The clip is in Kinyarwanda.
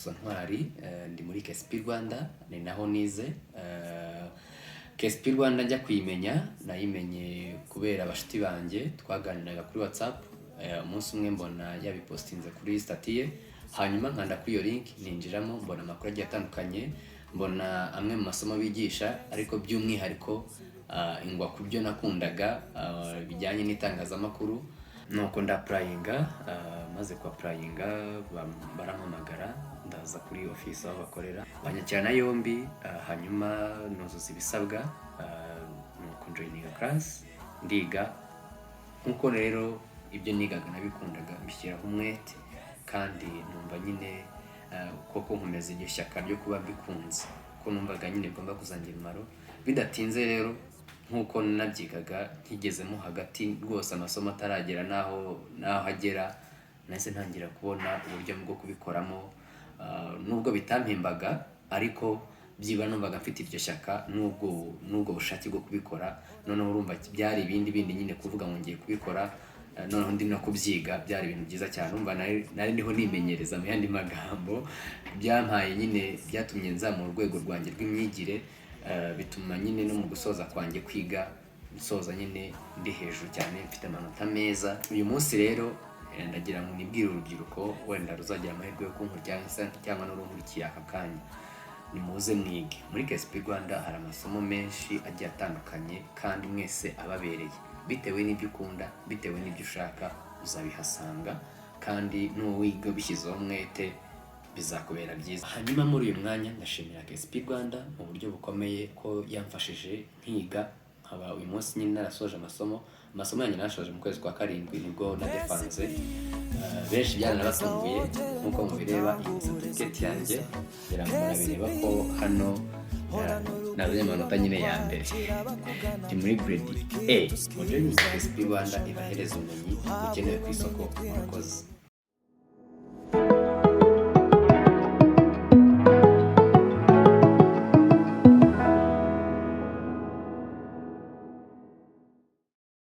Jackson Ntwari, ndi muri KSP Rwanda, ni naho nize. KSP Rwanda njya kuyimenya, nayimenye kubera abashuti banjye twaganiraga kuri WhatsApp. Umunsi umwe mbona yabipostinze kuri status ye, hanyuma nkanda kuri iyo link, ninjiramo, mbona amakuru agiye atandukanye, mbona amwe mu masomo bigisha, ariko by'umwihariko ingwa ku byo nakundaga bijyanye n'itangazamakuru. Nuko ndapplyinga. Maze kwapplyinga, barampamagara, ndaza kuri office aho bakorera, banyakirana yombi, hanyuma nuzuza ibisabwa, nuko njoininga class, ndiga. Nkuko rero ibyo nigaga nabikundaga, mbishyiraho umwete kandi numva nyine koko nkomeza iryo shyaka ryo kuba mbikunze, ko numvaga nyine bigomba kuzangira umumaro. Bidatinze rero, nk'uko nabyigaga, nkigezemo hagati rwose, amasomo ataragera n'aho agera, nahise ntangira kubona uburyo bwo kubikoramo. Nubwo bitampembaga, ariko byibura numvaga mfite iryo shyaka n'ubwo bushake bwo kubikora. Noneho urumva byari ibindi bindi nyine kuvuga ngo ngiye kubikora, noneho ndi no kubyiga, byari ibintu byiza cyane. Urumva nari ndiho nimenyereza. Mu yandi magambo, byampaye nyine, byatumye nzamura urwego rwanjye rw'imyigire, bituma nyine no mu gusoza kwanjye kwiga nsoza nyine ndi hejuru cyane, mfite amanota meza. Uyu munsi rero ndagira ngo nibwire urubyiruko wenda ruzagira amahirwe yo kunkurikira cyangwa n'urunkurikiye aka kanya: nimuze mwige muri KSP Rwanda. Hari amasomo menshi agiye atandukanye kandi mwese ababereye. Bitewe n'ibyo ukunda, bitewe n'ibyo ushaka, uzabihasanga, kandi n'uwiga ubishyizeho umwete bizakubera byiza. Hanyuma muri uyu mwanya ndashimira KSP Rwanda mu buryo bukomeye ko yamfashije nkiga, nkaba uyu munsi nyine narasoje amasomo. Amasomo yanjye narashoje mu kwezi kwa karindwi, nibwo nadefanze. Benshi byaranabatunguye. Nk'uko mubireba, iyi ni certificate yanjye, ngira ngo murabireba ko hano nazanye amanota nyine ya mbere, ndi muri grade A. Mujoininge KSP Rwanda, ibahereza ubumenyi bukenewe ku isoko. Murakoze.